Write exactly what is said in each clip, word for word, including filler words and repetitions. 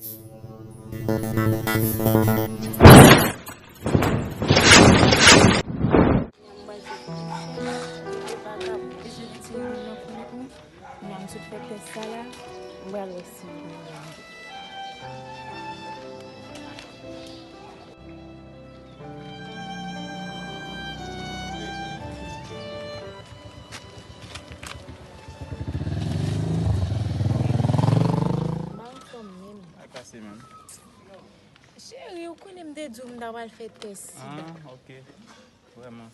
Kounya m sot fè tès sa la, m pral wè si m gen. M pa anfòm menm. Sa k pase, man? Cheri, ou konnen m te di w m ta pral fè tès sida. Ah, ok. Vrèman.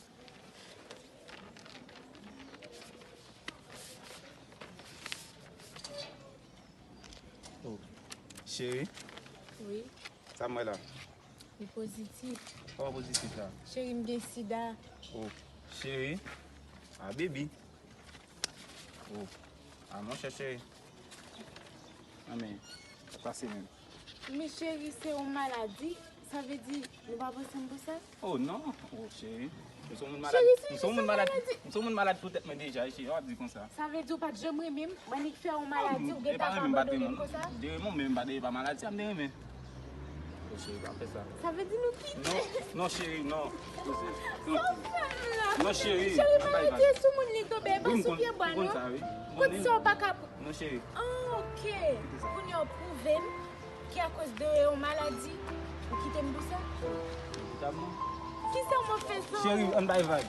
Oh, cheri. Wi. Sa m wè la? Li pozitif. Kòman pozitif la? Cheri, m gen sida. Oh, cheri. Ah, baby. Oh. Ah, monchè, cheri. Ah, men, sa pase menm. Men cheri, se yon maladi. Sa vle di, nou pa panse m pou sa? Oh, non. Oh, cheri. M se yon moun malad. Cheri, si m se yon moun malad. M se yon moun malad pou tèt mwen deja, cheri. W ap di konsa. Sa vle di ou pa t janm renmen m? Mwen nik fè yon maladi, ou gentan abandone m konsa? De renmen w, men m pa de, pa maladi, sa m te renmen. Oh, cheri, pa fè sa. Sa vle di nou kite? Non, non, cheri, non. Poze. Sa w fè m la? Non, cheri. Cheri, pa rete sou moun li tonbe, e pa sou pye bwa, non. Kot sa w pa ka pran? Non, cheri. Ah, ok. Kounye a w pwouve m ki akoz de yon maladi, ou kite m pou sa? Kisa m ap fè san ou? Cheri, ann bay vag.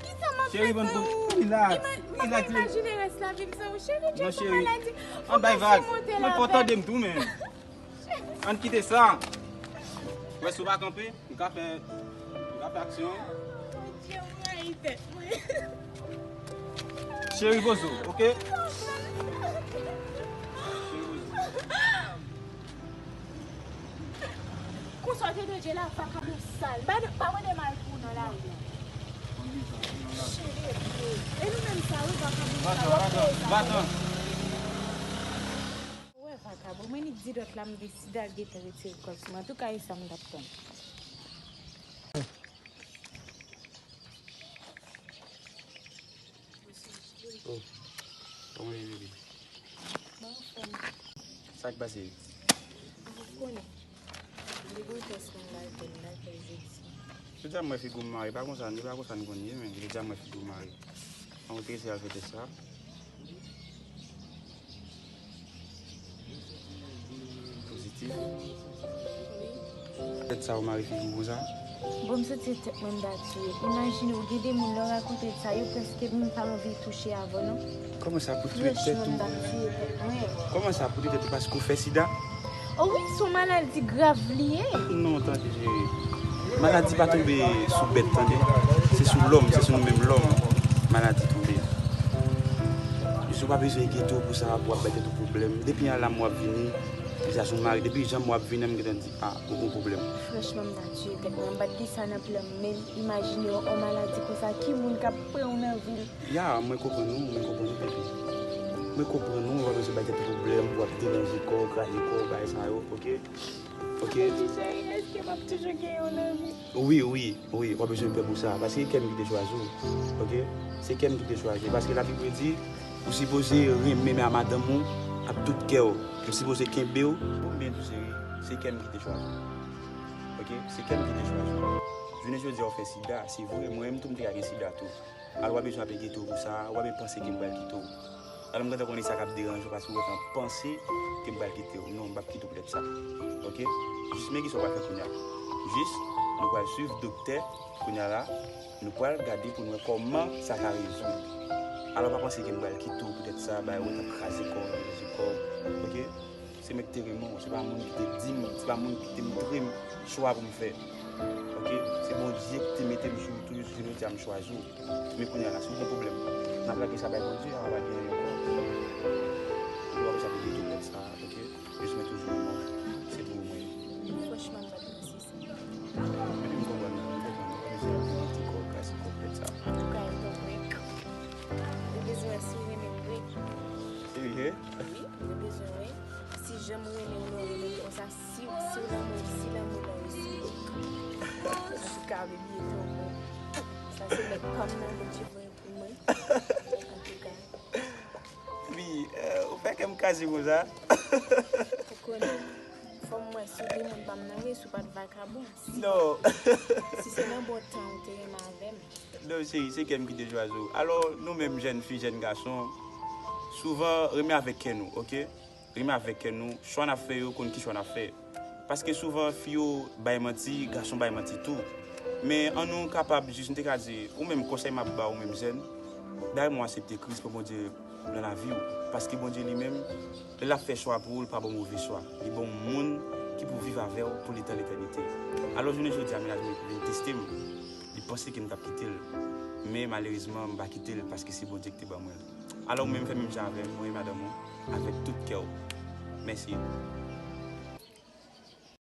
Kisa m ap fè san ou? Cheri, ban m kou. Relax, relax. Mwen pa ka imajine rès lavi m san ou. Cheri, ou jwenn yon maladi. Ann bay vag. Mwen fò tande m tou, men. Ann kite sa. Wè, si w pa kanpe, m ka fè, m ka fè aksyon. Bondye, m rayi tèt mwen. Cheri, poze w, ok? Cheri, poze w. Konsa w te dwe la, vakabon sal. Pa, pa mande m al pou w nan lari a. Cheri, e nou menm sa, wi, vakabon sal, w ap peye sa. Va-t-en, va-t-en. Ou wè vakabon, mwen nik di lòt la m gen sida, l gentan retire kòb sou mwen. Antouka, e sa m t ap tann. Oh, kòman w ye, bebe? Mwen anfòm. Sa k pase? Ou konnen. Li gon tès mwen pral fè, m pral fè l jodi. Jodi a m wè figi w mare, pa konsa, li pa konsa n konn ye, men jodi a m wè figi w mare. An, ou te eseye al fè tès sa? Pozitif. Wi. Tèt sa ou mare figi w konsa? Bon, m santi tèt mwen m ta tiye. Imajine w, gen de moun lè w rakonte sa, yo prèske menm pa anvi touche avè w non. Kòman sa pou touye tèt ou? Franchman, m t ap tiye tèt mwen. Kòman sa pou touye tèt ou paske w fè sida? O wi, se yon maladi grav li ye. Non, tande, cheri. Maladi pa tonbe sou bèt, tande. Se sou lòm, se sou nou menm lòm. Maladi tonbe. Mesye, ou pa bezwen enkyete w pou sa, pou w ap bay tèt ou pwoblèm. Depi an la m w ap vini, deja sou mari, depi janm w ap vini, m gentan di, a, ou gon pwoblèm. Franchman, m ta tiye tèt mwen. M pa t gen sa nan plan m, men imajine w, yon maladi konsa, ki moun k ap pran w nan vi l? Ya, mwen konprann ou, mwen konprann ou, bebe. Mwen konprann ou, w pa bezwen bay tèt ou pwoblèm, w ap deranje kò w, kraze kò w, bagay sa yo, oke? Oke? Èske m ap toujou gen yon nan vi? Wi, wi, wi, w pa bezwen pè pou sa, paske se kè m ki te chwazi w, oke? Se kè m ki te chwazi w, paske Labib di, ou sipoze renmen madanm ou ak tout kè w, ou sipoze kenbe w. Ou byen tou, cheri, se kè m ki te chwazi w, oke? Se kè m ki te chwazi w. Jounen jodi a, ou fè sida, se vre, mwen menm tou, m te ka gen sida tou. Alò, w pa bezwen ap enkyete w pou sa, w pa bezwen panse ke m pral kite w. Alò, m gentan konnen sa k ap deranje w, paske w gentan panse ke m pral kite w. Non, m p ap kite w poutèt sa. Oke? Jis men kisa w pral fè kounye a. Jis, nou pral swiv doktè kounye a la. Nou pral gade pou n wè kòman sa ka rezoud. Alò, pa panse ke m pral kite w poutèt sa, bay w t ap kraze kò w, kraze kò w. Oke? Se mwen ki te renmen w, se pa moun ki te di m, se pa moun ki te montre m chwa pou m fè. Oke? Se Bondye ki te mete m sou wout ou, jis jounen jodi a m chwazi w. Men kounye a la, si w gen pwoblèm, n ap lage sa bay Bondye, a pa gen anyen ankò. Ou pa bezwen ap enkyete w poutèt sa, oke? Jis mwen toujou renmen w, se pou ou mwen ye. Franchman, m pa t panse sa. Epi m konprann, m konprann, m pa bezwen ap enkyete kò w, kraze kò w poutèt sa. Antouka, e tankou ou bezwen wè si w renmen m vre. Ehe. Wi, mwen bezwen wè si jan m renmen w, ou renmen m konsa, si, si w lanmou, si lanmou pa resi. Antouka, baby, e tankou sa se nèg pa m nan Bondye voye pou mwen. Antouka. Wi, euh, ou fè kè m kraze konsa. Tèt Konnen, fò m wè si w te moun pa m nan wi, si w pa t vakabon. Si, Non. Si se nan bon tan ou te renmen avè m. Non, cheri, se kè m ki te chwazi w. Alò, nou menm jèn fi, jèn gason, souvan renmen avèk kè nou, oke? Renmen avèk kè nou, chwa n ap fè yo, konn ki chwa n ap fè. Paske souvan, fi yo bay manti, gason bay manti tou. Men an nou kapab jis, nou te ka di, ou menm konsèy m ap ba ou menm jèn, dayè mwen aksepte Kris pou Bondye nan lavi w. Paske Bondye li menm, lè l ap fè chwa pou ou, l pa ba w move chwa. Li ba w moun ki pou viv avè w pou letan letènite. Alò, jounen jodi a, mennaj mwen vin teste m. Li panse ke m t ap kite l. Men malerezman, m pa kite l paske se Bondye ki te ban mwen l. Alò, ou menm fè menm jan avè m, renmen madanm ou avèk tout kè w. Mèsi.